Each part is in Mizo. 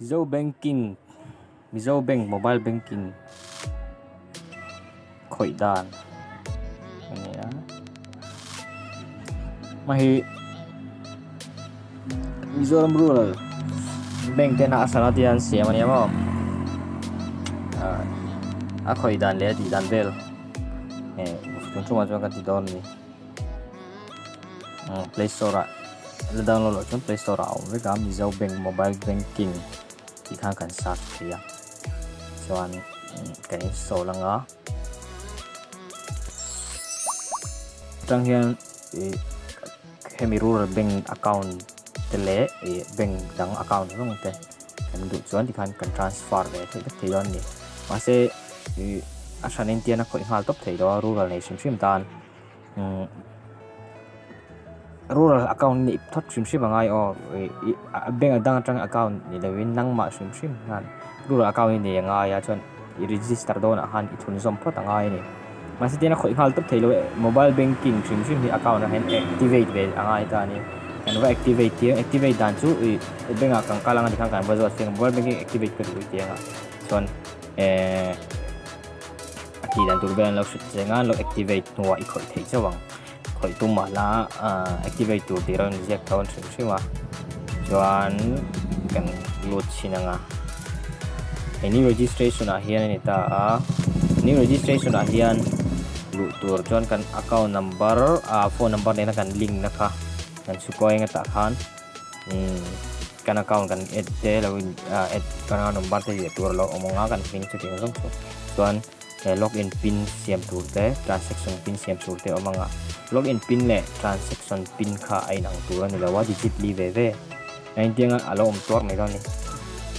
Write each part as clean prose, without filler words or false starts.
Mizo banking Mizo bank mobile banking khawih dan a ni a hma hi Mizoram rural bank te a sana te hian siam a ni maw ah a khawih dan leh a tih dan vel eh tun ṭumah chuan kan ti dawn a ni. Play store ah la download loh chuan play store ah a awm vek a Mizo bank mobile banking tih khan kan search thei a chuan kan install anga atang hian ih hemi rural bank account te leh ih bank dang account zawng te kan duh chuan tikhan kan transfer ve theih vek thei dawn a ni mahse ih a hran entian a khawih nghal tawp thei lo a rural nei hrim hrim tan. Umm rural account nih phawt hrim hrim a ngai aw ih bank dang atang account ni lovin nangmah hrim hrim hian rural account hi nei a ngai a chuan i register dawnah khan i thunzawm phawt a ngai a ni mahse tihian a khawih nghal tawp thei lo mobile banking hrim hrim hi account ah hian activate ve a ngai ta a ni kan va activate tir activate dan chu ih bank ah kan kal anga tikhan kan va zawt fiang mobile banking activate ka duh tih ang a chuan ehh. A tih dan tur vel an lo hrilh che anga an lo activate hnuah i khawih theih chauh ang khawih tum mah la ahh activate tur tih rawn ziak tho an hrilh hrim a chuan kan lut chhin anga he new registration ah hian a ni ta a new registration ah hian luh tur chuan kan account number ah phone number nena kan link na kha kan chhukua eng atah khan umm kan account kan add te lo in ah add kan account number te leh tur a lo awm ang a kan hming chu tih ang zawng chu chuan he login pin siam tur te transaction pin siam tur te a awm ang a login pin leh transaction pin kha a inang tur a ni lo a digit li ve ve a intiang a a lo awm tuar mai dawn a ni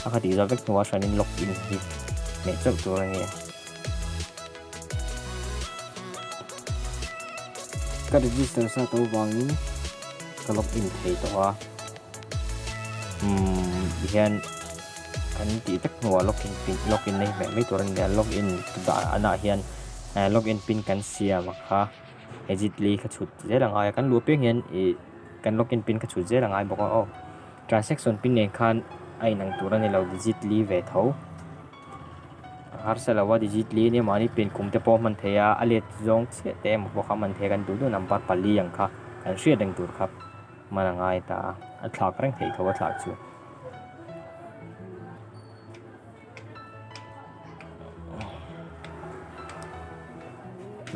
a kha tih zawh vek hnuah hranin login hi hmeh chauh tur a ni a. Ka register sa tawh vangin ka login thei tawh a umm tihian kan tih vek hnuah login pin login na hi hmeh mai tur a ni a login dah anah hian login pin kan siam a kha exit li kha chhut zel a ngai a kan luh apiang hian ih kan login pin kha chhut zel a ngai bawk a aw transaction pin nen khan a inang tur a ni lo digit li ve tho. Harsa lo a digit li ania mahni pian kum te pawh a hman thei a a let zawng chiah te emaw pawh kha a hman thei a kan duh duh number pali ang kha kan hriat reng tur kha hman a ngai ta a a thlak reng theih tho a thlak chu.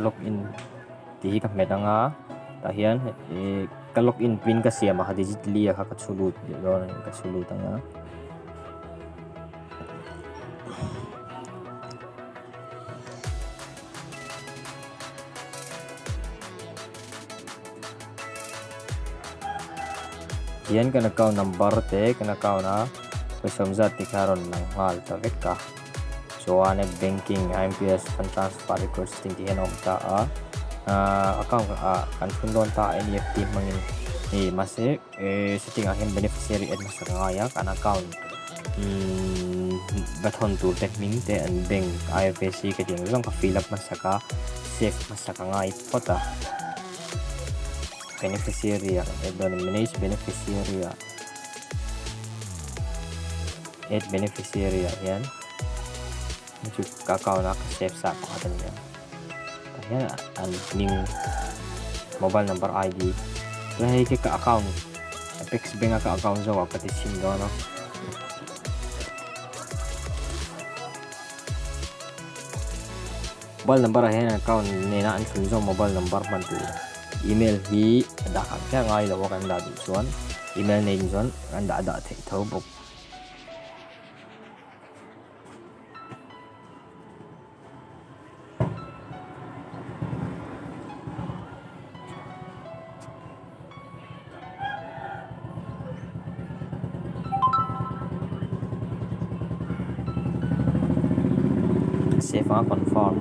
Login tih hi ka hmet ang a tah hian ih ka login pin ka siam a kha digit li a kha ka chhu lut leh dawn a ni ka chhu lut ang a. Hian kan account number te kan account a pawisa awm zat te kha a rawn lang nghal ta vek a chuan banking IMPS fund transfer requesting tih hian a awm ta a ahh account ah kan thun dawn ta a N E F T hmangin hei mahse. Eh setting ah hian beneficiary add hmasa ka ngai a kan account umm va thawn tur te hming te an bank IFSC ka tih ang zawng ka fill up hmasa ka save hmasa ka ngai phawt a beneficiary ah kan add dawn a ni manage beneficiary ah add beneficiary ah hian chu ka account a ka save sa pakhat a ni a tah hian an hming mobile number ID chuan hei khi ka account apex bank a ka account zawk ah ka ti chhin dawn a mobile number ah hian account nena an thlun zawk mobile number hman tur email hi a dah khat kher ngai lo a kan dah duh chuan email nei chuan an dah dah theih tho bawk. Save a confirm.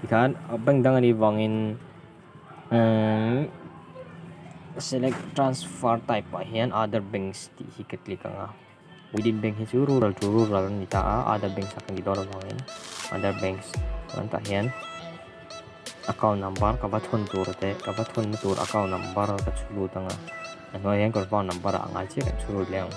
Tikhan bank dang anih vangin Umm select transfer type ah hian other banks tih hi ka click ang a within bank hi chu rural to rural a ni ta a other banks ah ka ni dawn avangin other banks chuan tah hian account number ka va thawn tur te ka va thawn na tur account number ka chhu lut ang a. A hnuaiah hian confirm number ah a ngai chiah kan chhu lut leh ang.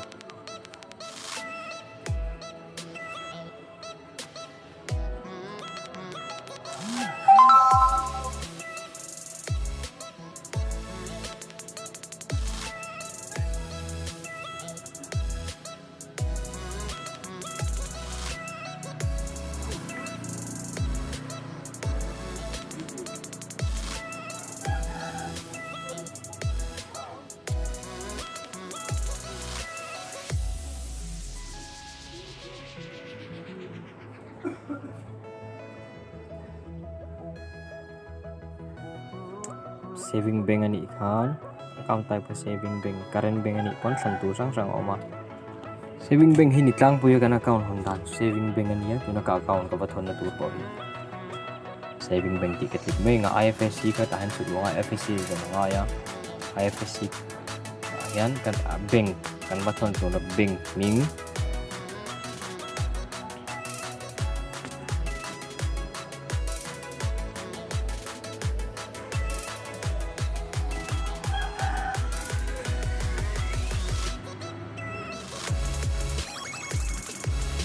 Saving bank anih khan account type kha saving bank current bank anih pawn thlan tur hrang hrang a awm a saving bank hi ni tlangpui a kan account hawn dan saving bank a nia tuna ka account ka va thawn na tur pawh hi saving bank tih ka click mai ang a I_F_S_C kha tah hian chhut luh a ngai I_F_S_C zawm a ngai a I_F_S_C ah hian kan bank kan va thawn tur na bank hming.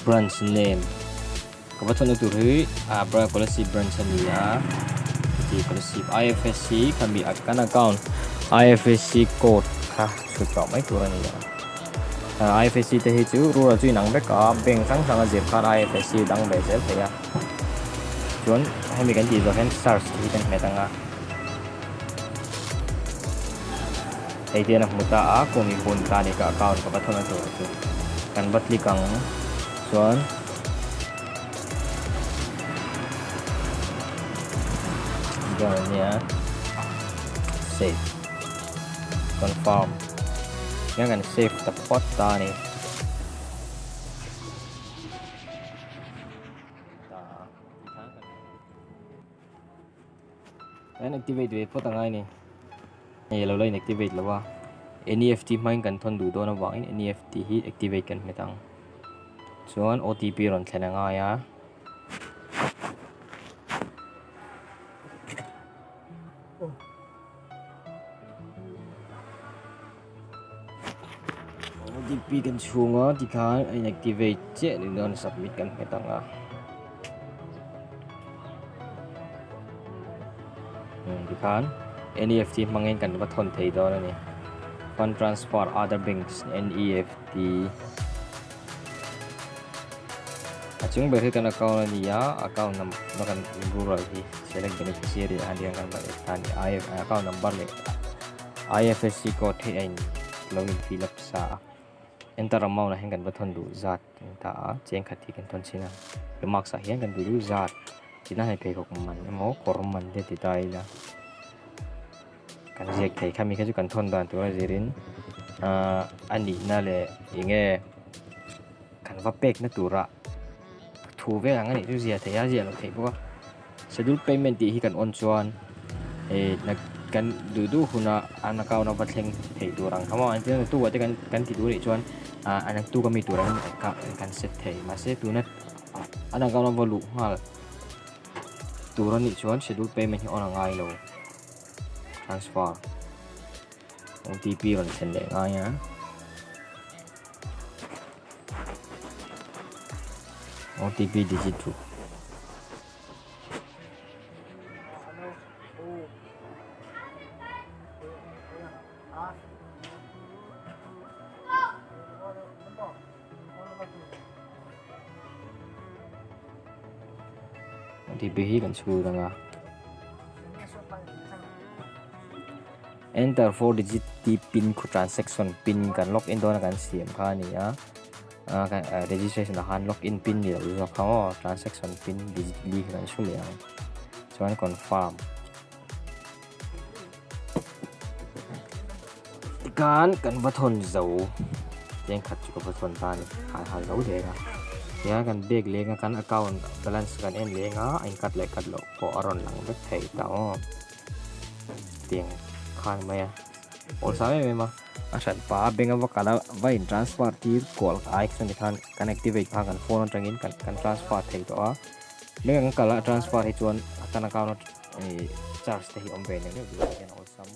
Branch name ka va thawhna tur hi ah Kolasib branch a ni a heti Kolasib I_F_S_C khami a kan account I_F_S_C code kha chhut tawh mai tur a ni a I_F_S_C te hi chu rural chu inang vek a bank hrang hrang a zir khan I_F_S_C dang ve zel thei a chuan hemi kan tih zawh hian search te hi kan hmet ang a hei te hian a hmu ta a kum i hun ta ni ka account ka va thawn a tur chu kan va click ang chuan nia save confirm hian kan save ta phawt ta a ni. Kan activate ve phawt angai ni hei alo la in activate lo a N_E_F_T hmangin kan thawn duh dawn avangin N_E_F_T hi activate kan hmet ang chuan O_T_P rawn thlen angai a. O_T_P kan chhung a tikhan a in activate chiah ni dawn submit kan hmet ang a tikhan N_E_F_T hmangin kan va thawn thei dawn a ni fund transfer other banks N_E_F_T a chung ber hi kan account a ni a account number kan rural hi select beneficiary ah hian kan va ta a ni account number leh I_F_S_C code hi a in lo in fill up sa a enter amount ah hian kan va thawn duh zat an ta a cheng khat hi kan thawn chhin a remarks ah hian kan duh duh zat tina hei pheikhawk man emaw kawr man te ti ta ila kan ziak thei khami kha chu kan thawn dan tura zirin ahh a nihna leh eng nge kan va pek na tura thu vel ang a nih chu zia thei a ziah loh theih bawk a schedule payment tih hi kan on chuan eh kan duh duh huna an account a va thleng theih tur ang kha maw an tia tu ah te kan kan ti tur anih chuan ah an tu ka mi tur ang kan set thei mahse tuna an account a va luh nghal tur anih chuan schedule payment hi on a ngai lo transfer O_T_P rawn thlen leh ngai a. O_T_P digit ruk. O_T_P hi kan chhut ang a. Enter 4 digit T pin khu transaction pin kan log in dawn a kan siam kha a ni a registration ah khan log in pin ni loh zawk kha aw transaction pin digit li kha kan hre leh ang chuan confirm tikhan kan va thawn zo thenkhat chu ka va thawn ta a ni hal hal zo der a tihian kan bag leng a kan account balance kan en leng a a in cut leh cut loh pawh a rawn lang vek thei ta aw. Tiang khan mai a awlsam em em a a hran pa a bank a va kal a va in transfer tir kual ai chuan tikhan kan activate kha kan phone atangin kan kan transfer thei tawh a bank ang kal a transfer hi chuan a kan account a ih charge te hi awm ve neuh neuh duh hian awlsam.